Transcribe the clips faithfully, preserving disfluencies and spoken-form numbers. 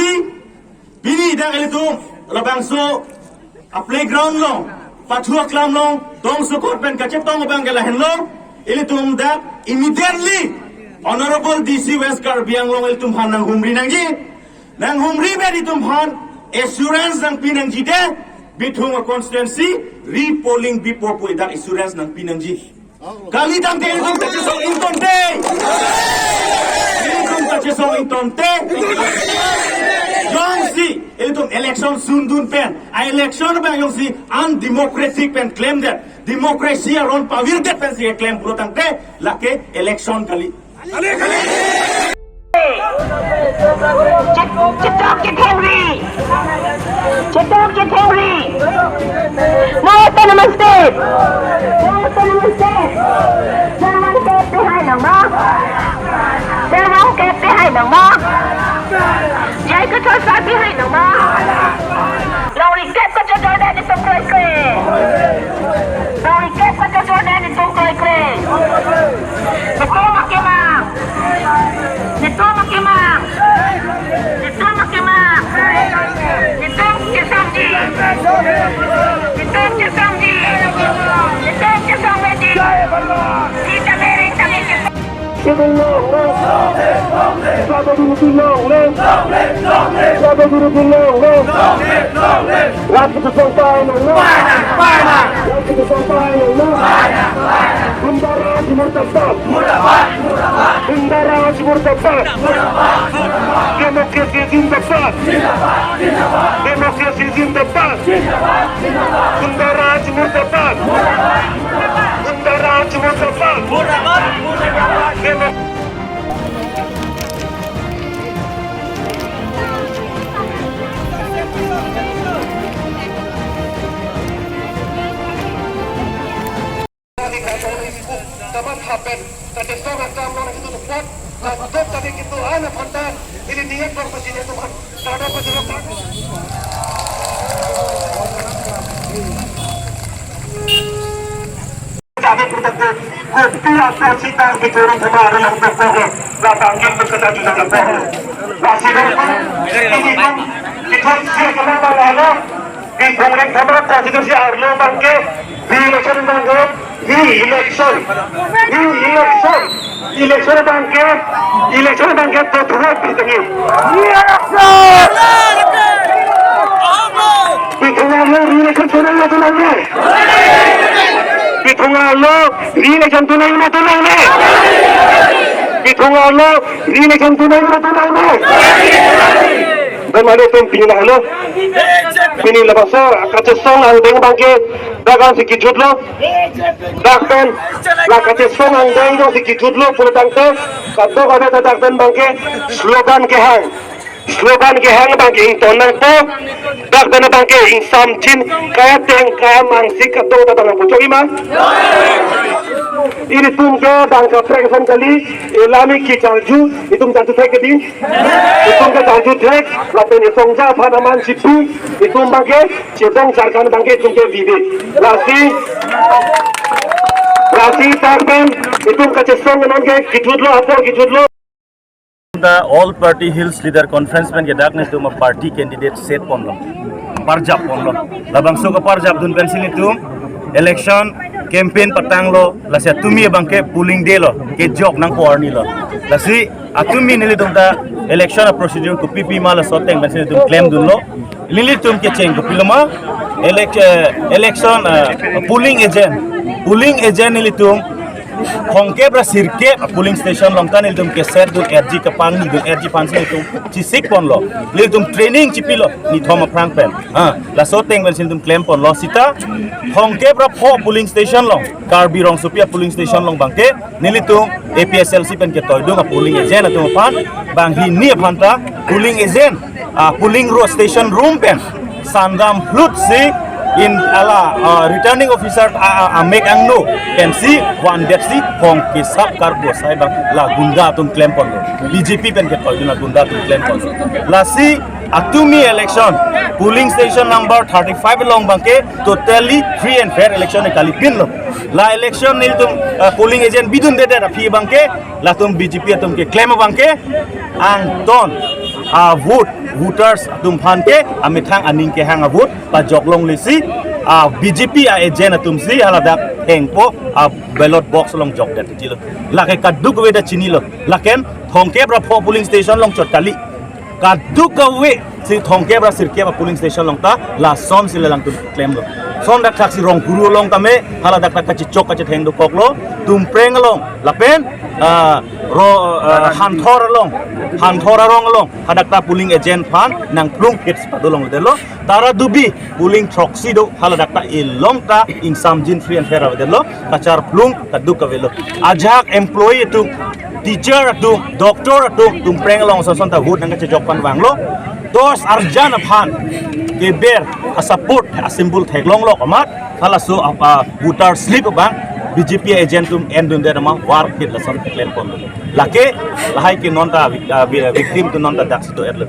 Lasi pini dak ilitum labangso a playground along, pathu aklam along tongsokot pen kachetong abang ke lahenlo. Ilitum dak immediately Honorable D C West Karbi Anglong ilitum aphan nanghumri nangji. Nanghumri pen ilitum aphan assurance nangpi nangji de, Bithung a constituency repolling bipo pu dak assurance nangpi nangji. Kali tangte ilitum kachesong ingtonte. Ilitum kachesong ingtonte. Jongsi ilitum election sundun pen, a election abang jongsi undemocratic pen klemdet, democracy aron pavirdet pensi keklem pulo tangte, lake election kali. Chet-, Chetong Chethengri. Chetong Chethengri. Nai Autonomous State. Nai Autonomous State. Jarwan ke pehai nang ma? Jarwan ke pehai nang ma? Jai Kathar sa pehai nang ma? Longri kep kachojor det itum kroikre. Longri kep kachojor det itum kroikre. Netum akemang. Netum akemang. Netum akemang. Netum chesongji. Netum chesongji. Netum chesongji. Sita mering kami chesong. Civil long live. Tribal unity long live. Tribal unity long live. Rat kachesong pehai nang ma? Rat kachesong pehai nang ma? Gunda Raj murdabad. Gunda Raj murdabad. Democracy zindabad. Democracy zindabad. Gunda Raj murdabad. Gunda Raj murdabad. Demo- Kamatha pen kachesong akam non itu tepat, langsung tadi gitu ana pantan, ini niat berpesini Tuhan, karena pesilapan. Kami bertekad, kopi atau sita bicara sama orang yang berbohong, datang yang berkata juga berbohong. Masih berbohong, ini pun, itu sih kenapa lama? Di Congress sama konstitusi arlo abang ke, di election abang ke, di election, di election, election abang ke, election abang ke, to thurok di tengi. Di election! Bithung arlo di election tunai ma tunangne? Bithung arlo di election tunai ma tunangne? Bithung arlo di election tunai ma tunangne? Pen mane tum pini nanglo. Pini labangso kachesong angdeng abang ke dak ansi kejutlo. Dak pen la kachesong angdeng jongsi kejutlo pulo tangte, kadokave ta dak pen abang ke slogan kehang. Slogan kehang abang ke ington nangpo. Dak pen abang ke ingsamjin, kaya teng kaya mangsi kadokave ta nangpo, chokji ma? Ilitum ke bang kaprek ason kali, ilami kecharju, itum charju thek ke di. Itum ke charju thek, lapen isongja aphan aman chipi, itum abang ke chedong charkan abang ke itum ke vivi. Lasi, lasi dak pen itum kachesong non ke kejutlo, apor kejutlo. The All Party Hills Leader Conference pen ke dak netum a party candidate set ponlo. parjap ponlo. Labangso kaparjapdun pensi nelitum election campaign patanglo, lasi atumi abangke polling day lo, kejok nangpo arni lo. Lasi atumi nelitum ta election a procedure kopipi ma laso ateng pensi nelitum klemdunlo. Nelitum kecheng kopilo ma elec-, eh, election, eh, polling agent. Polling agent nelitum thomkep ra sirkep a polling station along ta nelitum kesetdun R G kapangni dun R G aphansi nelitum chesik ponlo. Nelitum training chipilo nithom aphrang pen. Ha, laso ateng pensi nelitum klem ponlo sita thomkep ra pho polling station along, Karbi Rongsopi a polling station along abangke nelitum A P H L C pen ketoidun a polling agent atum aphan, banghini aphan ta polling agent, ah, polling ro station room pen sandam hlut si in hala, ah, returning officer, ah, ah, amek angno pensi vandet si hong kesap karbo sai abang la gunda atum klem ponlo. B J P pen ketoidun la gunda atum klem ponlo. Lasi atumi election polling station number thirty-five along abangke totally free and fair election e kalipinlo. La election nelitum, ah, polling agent bidundedet aphi abangke latum B J P atum keklem abangke angton a vote, voters atum aphan ke amethang aning kehang a vote pajok longle si, ah, B J P a agent atumsi haladak hengpo a ballot box along jokdet chilo. Lake kadokave ta chinilo. Lapen thomkep ra pho polling station along chot kali, kadokave si thomkep ra sirkep a polling station along ta lasonsi la alangtum klemlo. Lason dak thaksi Rongkuru along tame haladak ta kachechok kachetheng dokoklo. Tumpreng along lapen, ah, ro, ah, Hanthor along, Hanthor arong along hadak ta polling agent aphan nangplung hits padolongledetlo. Tara Dubi polling throksi do, haladak ta elong ta ingsamjin free and fair avedetlo. Kacharplung kadokavelo. Ajahak employee atum, teacher atum, doctor atum, Tumpreng along ason ason ta vote nangkachejok pen vanglo. Dos arjan aphan keber a support a symbol theklonglok amat halaso apa voter slip abang B J P agent atum endundet amat war phit lason klem ponlo. Lake lahai ke non ta vic-, ah, vi-, victim atum non ta daksi do-etlo.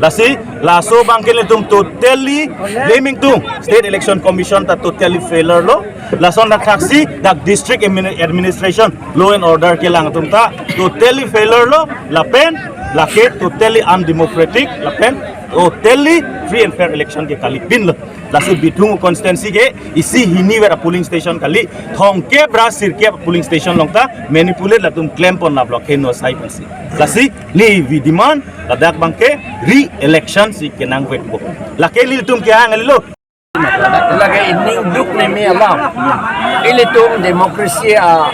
Lasi laso abangke nelitum totally blaming to State Election Commission ta totally failure lo. Lason dak thaksi dak district admini-, administration law and order kelang atum ta totally failure lo. Lapen lake totally undemocratic lapen totally free and fair election ke kalipinlo. Lasi Bithung constituency ke isi hini ver a polling station kali, thomkep ra sirkep polling station along ta manipulate latum klem pon la block heno sai pensi. Lasi neli demand ladak abangke re-election si kenangvekpo. Lake nelitum kehang kalilo. Lake ining duk neme alam. Ilitum democracy a,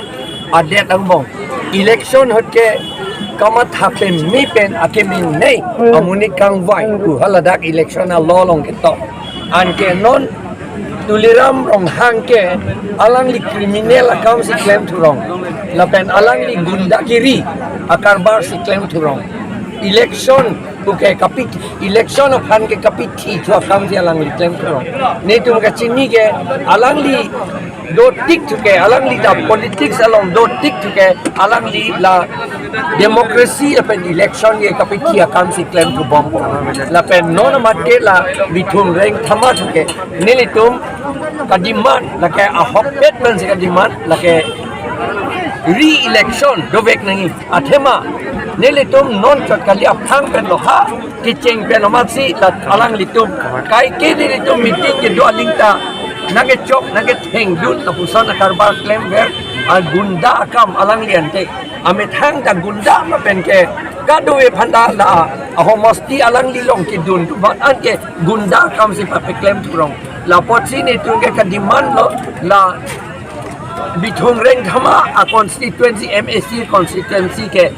adet angbong. Election ahut ke kamatha peme pen akeme nei amonit kangvai pu haladak election a law along ketok. Anke non Tuliram Ronghang ke alangli criminal akam si klem thurong. Lapen alangli gundagiri akarbar si klem thurong. Election puke kapit, election aphan ke kapithi thu akam si alangli klem thurong. Netum kachini ke alangli dotik thuke, alangli ta politics along dotik thuke, alangli la democracy lapen election ke kapithi akam si klem thubom. Lapen non amat ke la Bithung Rengthama thuke nelitum kademand lake ahokpet pensi kademand lake re-election dovek nangji. Athema nelitum non chot kali aphrang pen lo ha kecheng pen amatsi la alanglitum kaike nelitum meeting kedo aling ta nangkechok nangkethengdun lapuson akarbar klemver a gunda akam alangli ante. Amethang ta gunda ma pen ke kadokave aphanta la ahomosti alangli along kedun atum aphan anke gunda akam si papeklem thurong. Lapotsi netum ke kademand lo la Bithung Rengthama a constituency, M A C constituency ke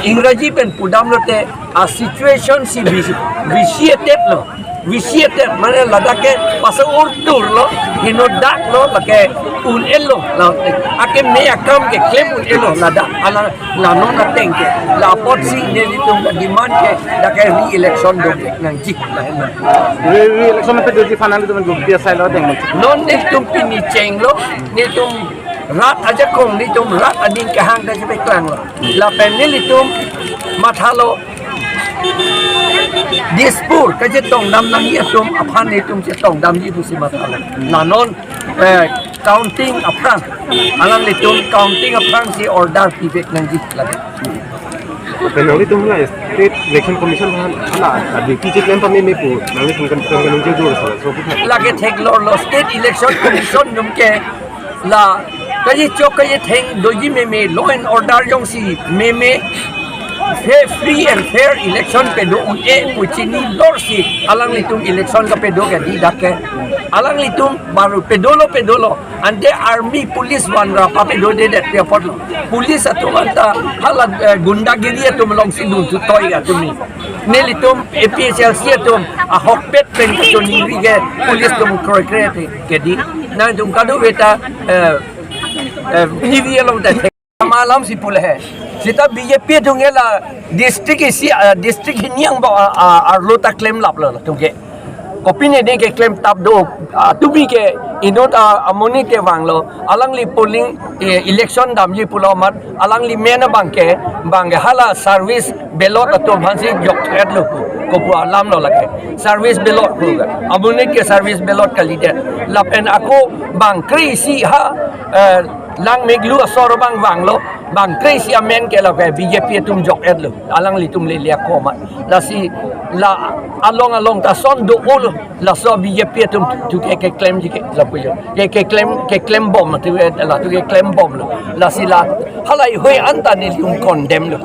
Ingraji pen pudam lote a situation si visi-, vitiated lo. Vitiated mane ladak ke pasang order lo, henodak lo, lake un-elo la, akeme akam keklem un-elo ladak ala la non ateng ke. Lapotsi nelitum kademand ke dak ke re-election dovek nangji. Re-, re-election pen doji aphan nangtum biasa lo deng. Non nelitum pini chenglo, nelitum rat ajakong, nelitum rat aning kehang ta chepeklanglo. Lapen nelitum mathalo Dispur kachetongdam nangji atum aphan nelitum chetongdamji pusi mathalo. La non, eh, counting aphrang alanglitum counting aphrangsi order pivek nangji lake. Pen nanglitum hala State Election Commission aphan hala duty cheklem pameme pu nanglitum kan kan kan jujur sala so pu. Lake theklonglo, State Election Commission atum ke la kaji chok kaji theng doji meme, law and order jongsi meme, fair, free and fair election pado un-e pu chinilor si alanglitum election kapado ke di dak ke. Alanglitum baru padolo padolo. Ante army police vanra papedodedet pi apotlo. Police atum anta hala, eh, gundagiri atum alongsi dun tutoi atum ni. Nelitum A P H L C atum ahokpet pen kachoningri ke police atum kroikre ke di. Nangtum kadokave ta, eh, eh, T V along ta thek. Malam si pule he. Seta B J P atum ke la district isi, eh, district hini angbong, ah, ah, arlo ta klemlaplo latum ke. Kopine ne keklem tap do, ah, tumi ke inut, ah, amonit ke vanglo, alangli polling, eh, election damji pulo amat, alangli men abang ke, bang ke hala service ballot atum aphansi jok-etlo pu, kopu alamlo lake. Service ballot pu ke. Amonit ke service ballot kalidet. Lapen ako bang kre-isi ha, eh, Langmeklu asor abang vanglo, bang kre-isi amen ke lake B J P atum jok-etlo, alanglitum lele ako amat. Lasi la along along ta ason do-olo, laso B J P atum tu ke keklemji ke lapu jo. Ke keklem, keklembom tu ke, la tu keklembomlo. Lasi la halahei hui anta nelitum condemn lo.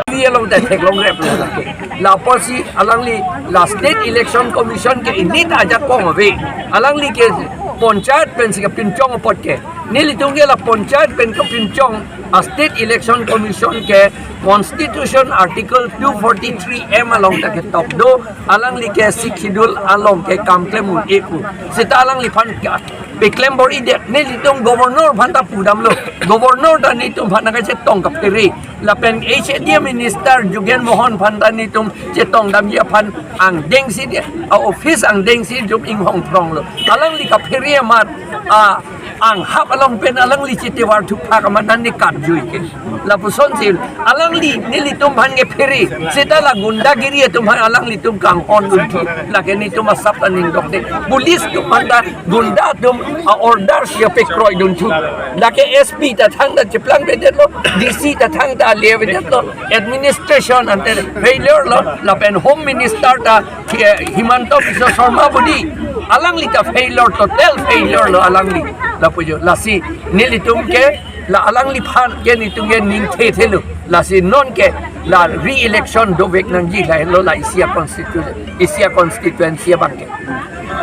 T V along ta theklongreplo lake. Lapusi alangli la State Election Commission ke inut ajakong ave. Alangli ke panchayat pensi kepinchong apot ke. Nelitum ke la panchayat pen kepinchong a State Election Commission ke Constitution Article two forty-three M along ta ketok do, alangli ke Sixth Schedule along ke kam klem un-e pu. Seta alangliphan ke peklem bor-idet, nelitum Governor aphan ta pudamlo. Governor ta nelitum aphan nangkachetong kaphere. Lapen H A D A Minister Jogen Mohan aphan ta nelitum chetongdamji aphan angdengsi de, a office angdengsi jum inghong phronglo. Alangli kaphere amat, a, anghap along pen alangli chitivar thupha kamandan ni katjui ke. Lapusonsi alangli nelitum aphan kephere, seta la gundagiri atum aphan alanglitum kanghon dunthu. Lake nelitum asap ta ningdok de. Police atum aphan ta gunda atum a-order si apekroi dunthu. Lake S P ta thangta cheplangvedetlo, D C ta thangta levedetlo, administration ante failure lo, lapen Home Minister ta, eh, Himanta Biswa Sarma budi, alangli ta failure, total failure lo alangli. Lapu jo, lasi nelitum ke, la alangliphan ke nelitum ke ning thethelo. Lasi non ke la re-election dovek nangji lahelo la isi a constitu-, isi a constituency abang ke.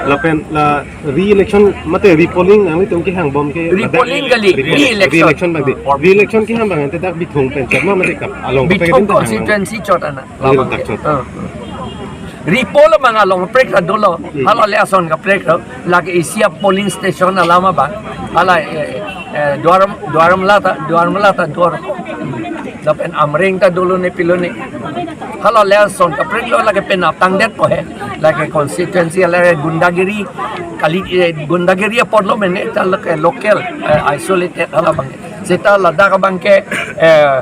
Lapen la re-election mate repolling nanglitum kehangbom ke. Repolling kali, re-election. Re-election bang di. Re-election kehang abang ante dak Bithung pen chama mate kap along Bithung kapeketin ta hang abang. Constituency chot ana. Bithung labang tak ke. Chot. Ah. Repoll abang along kaprek ta dolo. Hmm. Hala le ason kaprek lo. Lake isi a polling station alam abang. Hala, eh, eh, Duar, Duar Amla ta, Duar Amla ta, Duar. Lapen Amreng ta dolo ne pilo ne. Hala le ason kapreklo lake penap tangdetpo he. Lake constituency lake gundagiri kali, eh, gundagiri apotlo mene ta lake local, eh, isolated hala abang. Seta ladak abang ke, eh,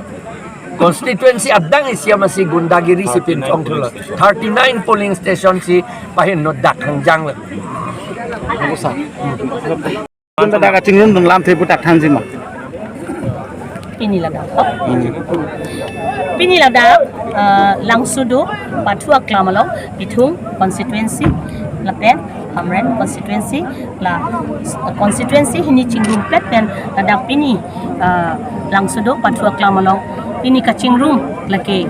constituency adang isi amatsi gundagiri si pinchongthulo. Thirty-nine polling station si pahin no dak hangjang lo. Anta dak kachingrumdun alamthe pu dak thanji ma? Pini ladak. Hmm. Pini ladak, eh, Langsodo, Pathu Aklam along, Bithung constituency, lapen Hamren constituency, la constituency hini chingrumpet pen ladak pini, eh, Langsodo, Pathu Aklam along, pini kachingrum lake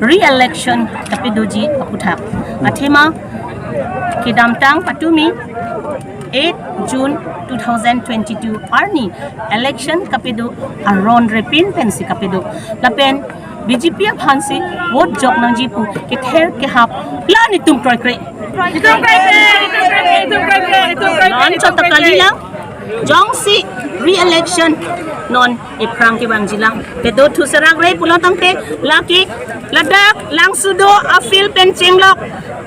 re-election kapedoji aputhak. Athema kedamtang patumi eight June two thousand twenty-two arni election kapedo aron repin pensi kapedo. Lapen B J P aphansi vote jok nangji pu kether kehap la nelitum kroikre. Nelitum kroikre, nelitum kroikre, nelitum kroikre, nelitum kroikre. Non chot ta kalilang, jongsi re-election non ephrang kevangjilang. Pedo thu serak re pulo tangte lake ladak Langsodo a-field pen chenglok,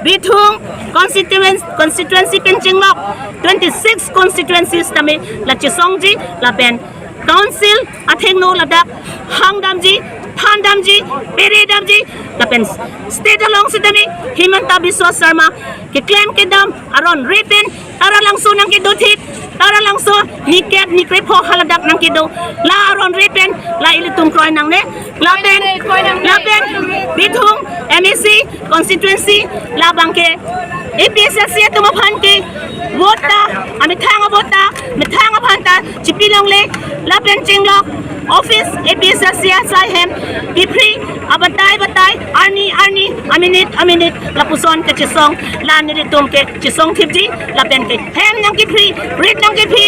Bithung constituen-, constituency pen chenglok, twenty-six constituencies tame la chesongji, lapen council athengno ladak hangdamji, thandamji, peredamji, lapen state along sitame Himanta Biswa Sarma keklem kedam aron repin Taralangso nangkedo thip, Taralangso niket nikrepho haladak nangkedo. La aron re pen la ilitum kroi nangne. Lapen, lapen Bithung M A C constituency labangke A P H L C atum aphan ke vote ta, amethang a-vote ta, methang aphan ta chipilongle. Lapen chenglok office A P H L C asai hem, kiphri abatai batai, arni arni, aminit aminit lapuson kechesong, la nelitum kechesong thipji. Lapen ke hem nangkiphri, rit nangkiphri,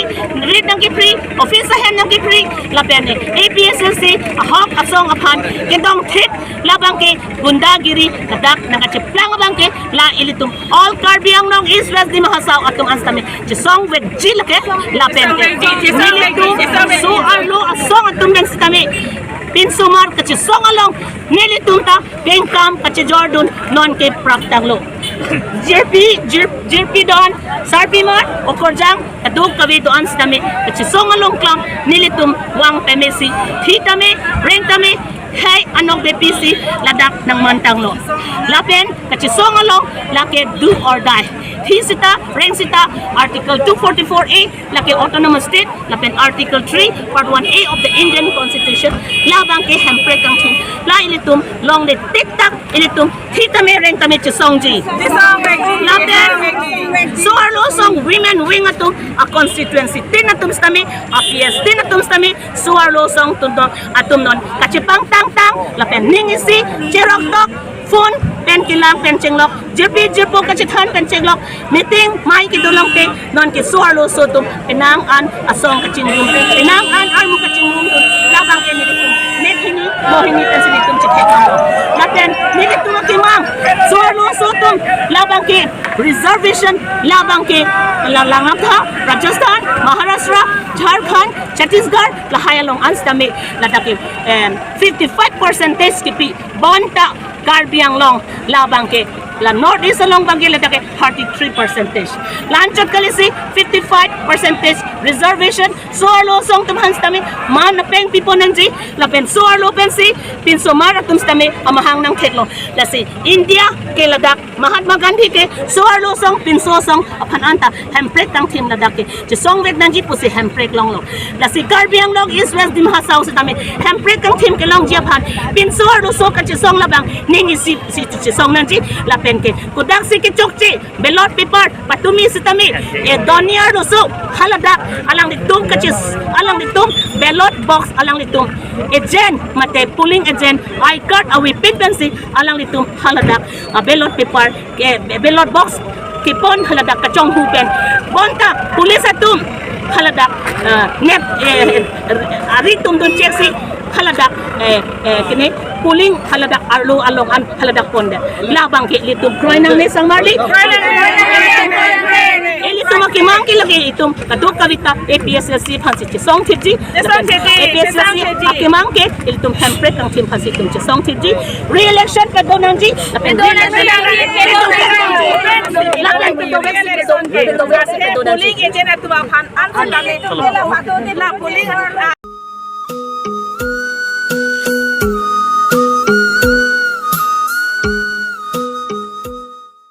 rit nangkiphri, office ahem nangkiphri, lapen A P H L C ahok asong aphan kedong thip, labangke gundagiri ladak nangkacheplang abangke la ilitum all Karbi Anglong East West Dima Hasao atum an sitame chesong vekji lake. Lapen ke nelitum so-arlo asong atum pen sitame pinsomar kachesong along nelitum ta kengkam kachejordun nonke praptanglo. Jirpi, jir, jirpi don, sarpimar, okorjang, kadokave do-an sitame kachesong along klam nelitum vang pemesi, thi tame, reng tame, hei anok bepisi ladak nangmantanglo. Lapen kachesong along lake do or die. Thi sita, reng sita, Article two forty-four A, lake Autonomous State, lapen Article three, Part one A of the Indian Constitution, labangke hemprek kangthim. La ilitum longle tik tak ilitum thi tame reng tame chesongji. Lapen so-arlo asong women wing atum a-constituency tin atum sitame, a-P S tin atum sitame, so-arlo asong atum non, atum non kachepangtangtang, lapen ning isi, cherok tok, phone pen kelang pen chenglok, jirpi jirpo kachethan pen chenglok, meeting mai kedo longte, nonke so-arlo aso atum penang an asong kachingrum, penang an armu kachingrum dun, labangke nelitum methini mohini pensi nelitum chetheklong. Lapen nelitum akemang so-arlo aso atum labangke reservation, labangke la Langamtha, Rajasthan, Maharashtra, Jharkhand, Chhattisgarh, lahai along an sitame ladakke, em, fifty-five percentage kipi, bonta Karbi Anglong labangke, la North East along bangke ladakke thirty-three percentage. La-anchot kalisi fifty-five percentage reservation, so-arlo asong atum aphan sitame man apeng pipo nangji, lapen so-arlo pensi pinsomar atum sitame amahang nangtheklo. Lasi India ke ladak Mahatma Gandhi ke so-arlo asong, pinso asong aphan anta hemprek kangthim ladakke chesong vek nangji pusi hemprek longlo. Lasi Karbi Anglong East West Dima Hasao sitame hemprek kangthim kelongji aphan pinso-arlo aso kachesong labang ning isi si chesong nangji. Lapen ke kodaksi kechokche ballot paper patumi sitame, e, doniar doso haladak alanglitum kachis, alanglitum ballot box alanglitum agent mate polling agent I card avepin pensi alanglitum haladak, a, ballot paper ke, ballot box kepon haladak kachonghu pen, bonta police atum haladak, a, nep, e, ari tum dun cheksi haladak, e, e, kene polling haladak arlo along an haladak pondet. Labangke ilitum kroi nangne sangmarli. Ilitum akemang ke lake itum kadokave ta A P H L C aphansi chesong thipji. Chesong thipji, A P H L C chesong thipji. Akemang ke ilitum hemprek kangthim aphansi itum chesong thipji. Re-election pado nangji, lapen pedo nangji, re-election pedo nangji. Lapen pedo nangji, pedo nangji, pedo nangji. Polling agent atum aphan answer kami. La polling, ah,